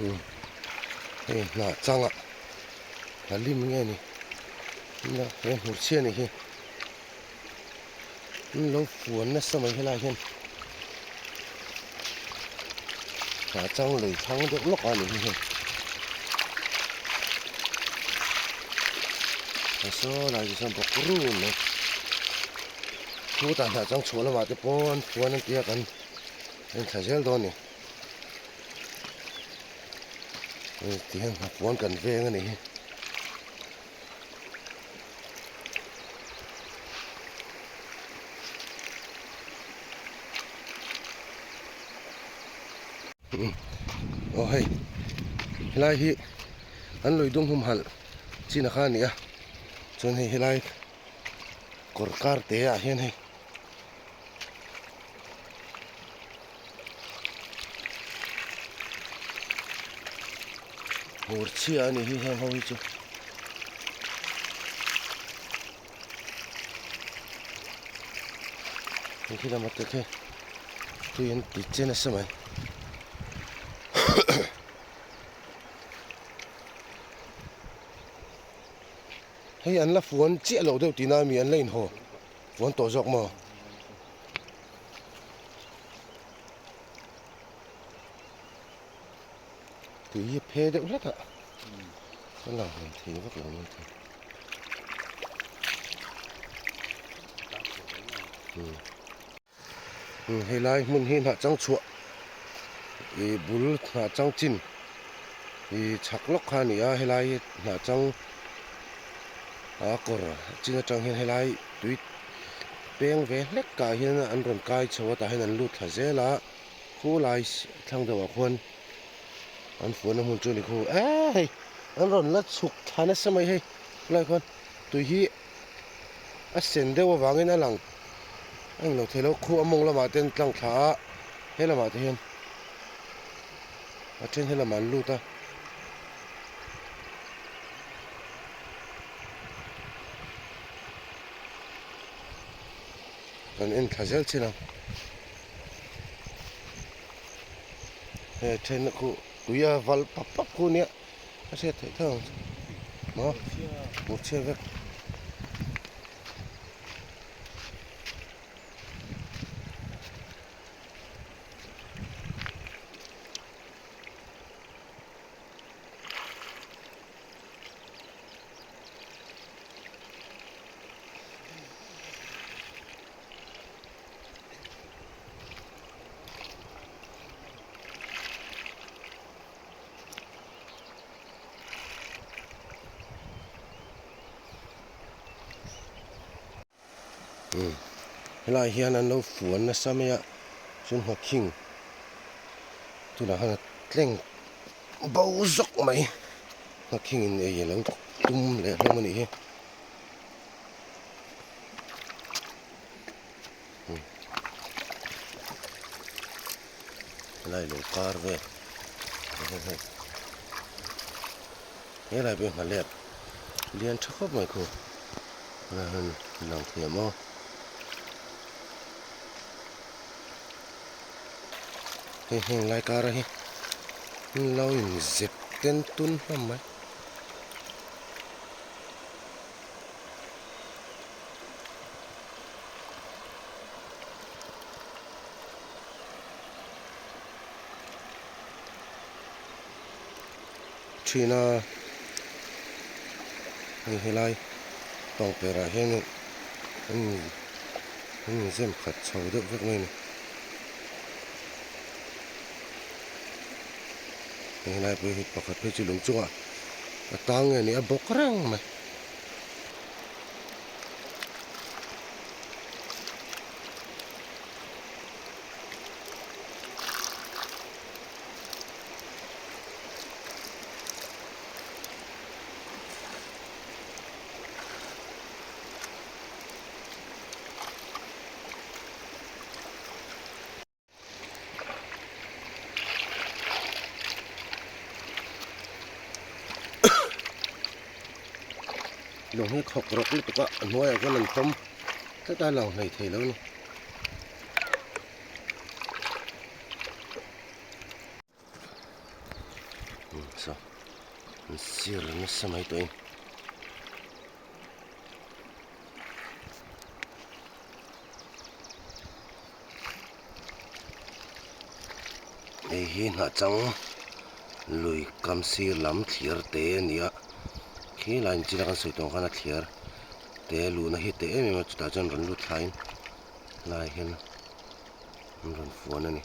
Umm hei hnah changa a lim nge ni nia he hmurchhia ni hi an lo fuan nasa mai helai hian hnah chang lei thlang deuh lawk a ni hi hei a saw lai te chuan bawk run mai chutah hnah chang chhuah lamah te pawh an fuan an tia kan en thla zel dawn a ni. Hei ti hian hnapuan kan veng a nih hi. Aw hei helai hi an lui dung humhalh chin a kha a ni a chuan hei helai kawr kar te ah hian hei. Hmur chhia a ni hi heng ho hi chu. Hei khi lama te khi tui an ti che nasa mai. Hei an la fuan chiah loh deuh tihna ami an la inhaw fuan tawh zawk maw? Tui hi phe deuh hlek a a lang hlei thei vak lo mai thei umm helai hmun hi hnah chang chhuah ih bul hnah chang chin ih chhak lawk kha a ni a helai hnah chang a kawr chin atang hian helai tui peng ve hlek ah hian an rawn kai chho a tah hian an lut thla zel a khulai thlang deuh ah khuan an fuan a hmun chu a ni khu eee hei an rawn la chhuk thla nasa mai hei khulai khuan tui hi a sen deuh avangin a lang a englo thei lo khu a mawng lamah te an tlang thla a he lamah te hian a then he lamah an lut a. Kan en thla zel chin ang he then khu tui a val pap pap khu nia a hriat theih theuh ang chu maw hmurchhia vek. Helai hian an lo fuan nasa mai a chu hnawkhing tunah khan a tleng bo zawk mai hnawkhing in ei alo tum leh hlawm a nih hi. Helai lo kar vel helai pawh hi nghalek lian tha khawp mai khu helai hian lang thiam aw. Hei heng lai kara hi lo inzep ten tun hlawm mai. Thin a hei helai pangper ah hian an an inzem khat chho deuh vek mai a ni hei helai pawh hi pakhat phei chu lung chungah a tang nge ni a bawk reng mai. Lung hi khawk rawk lutuk a a hnuaiah hian an tawm tlat a lang hlei thei lo a ni. Saw an sir nasa mai tawhin. Hei hi hnahchang lui kam sir lam thlir te a ni a khi lai in china kan sawi tawh ang khan a thlir te luhna hi te em em a chutah chuan rawn lut thlain lai hian an rawn fuan a ni.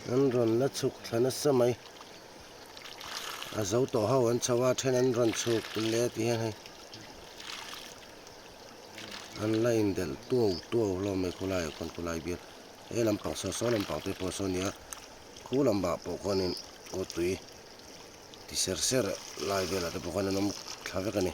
An rawn la chhuk thla nasa mai a zo tawh ho an chho a then an rawn chhuk leh a ti hian hei an la indelh tuau tuau hlawm mai khawlaiah khawn khawlai bial he lampang saw saw lampang te pawh saw a ni a khu lambah pawh khuanin aw tui ti ser ser lai velah te pawh khuan an awm thla vek a ni.